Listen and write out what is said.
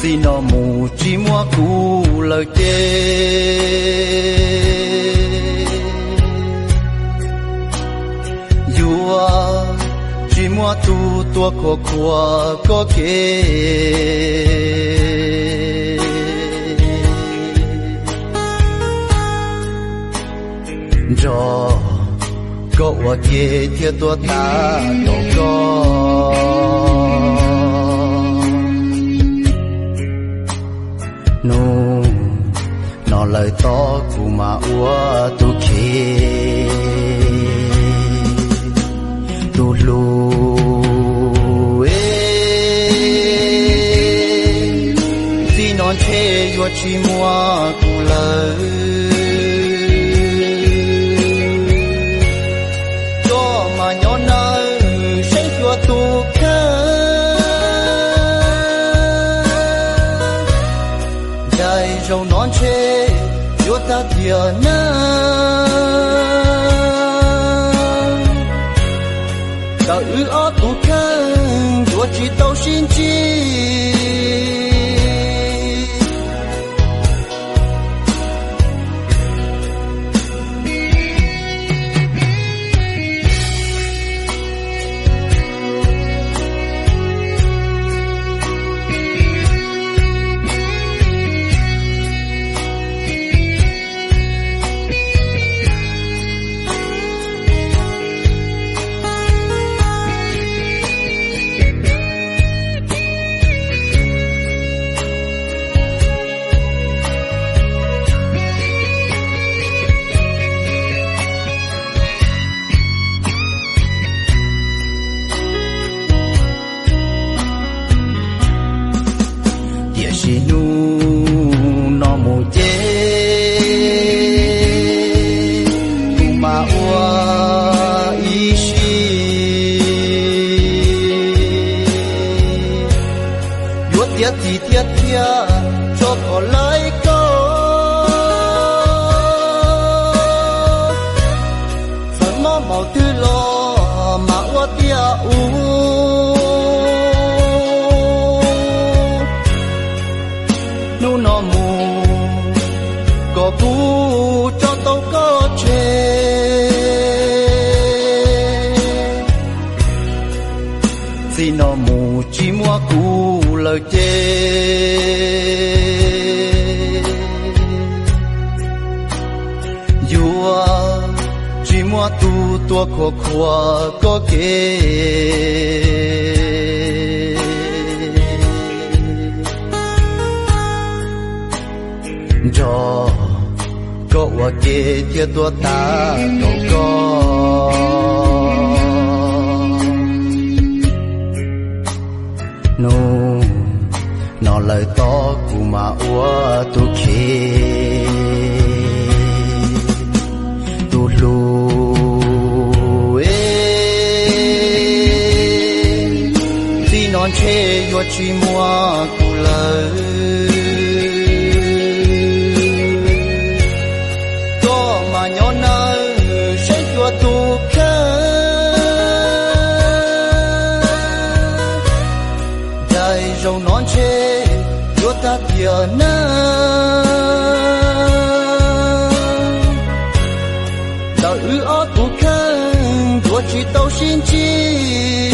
Txij no mus tsis muaj kuv lawm ces yuav tsis muaj tus tuaj khuam khuam koj kev. Nrog koj ua ke thiab tuaj tag nrho koj. Hnub no lawm tod kuv mam ua tus khev tus hlub. Txij no ntshe yuav tsis muaj kuv lawm. Koj mas nyob nawb, saib xyuas tus kheej. Ncaim zaum no ntshe yuav tag tiam neej. Ntawm wb ob tug kheej yuav tsis tau sib ntsib. Tiam sis hnub no mus ces kuv mam ua ib siab. Yuav tiav txim tiag tiag tso kom laib koj. Txawm mob npaum twg los mam ua tiav ub. Hnub no mus kom kuv tso tau koj tseg. Txij no mus tsis muaj kuv lawm ces yuav tsis muaj tus tuaj khuam khuam koj kev. Nrog koj ua ke thiab tuaj tag nrho koj. Hnub no lawm tod kuv mam ua tus khev tus hlub. Txij no ntshe yuav tsis muaj kuv lawm. Koj mas nyob nawb, saib xyuas tus kheej. Ncaim zaum no ntshe yuav tag tiam neej. Ntawm wb ob tug kheej yuav tsis tau sib ntsib.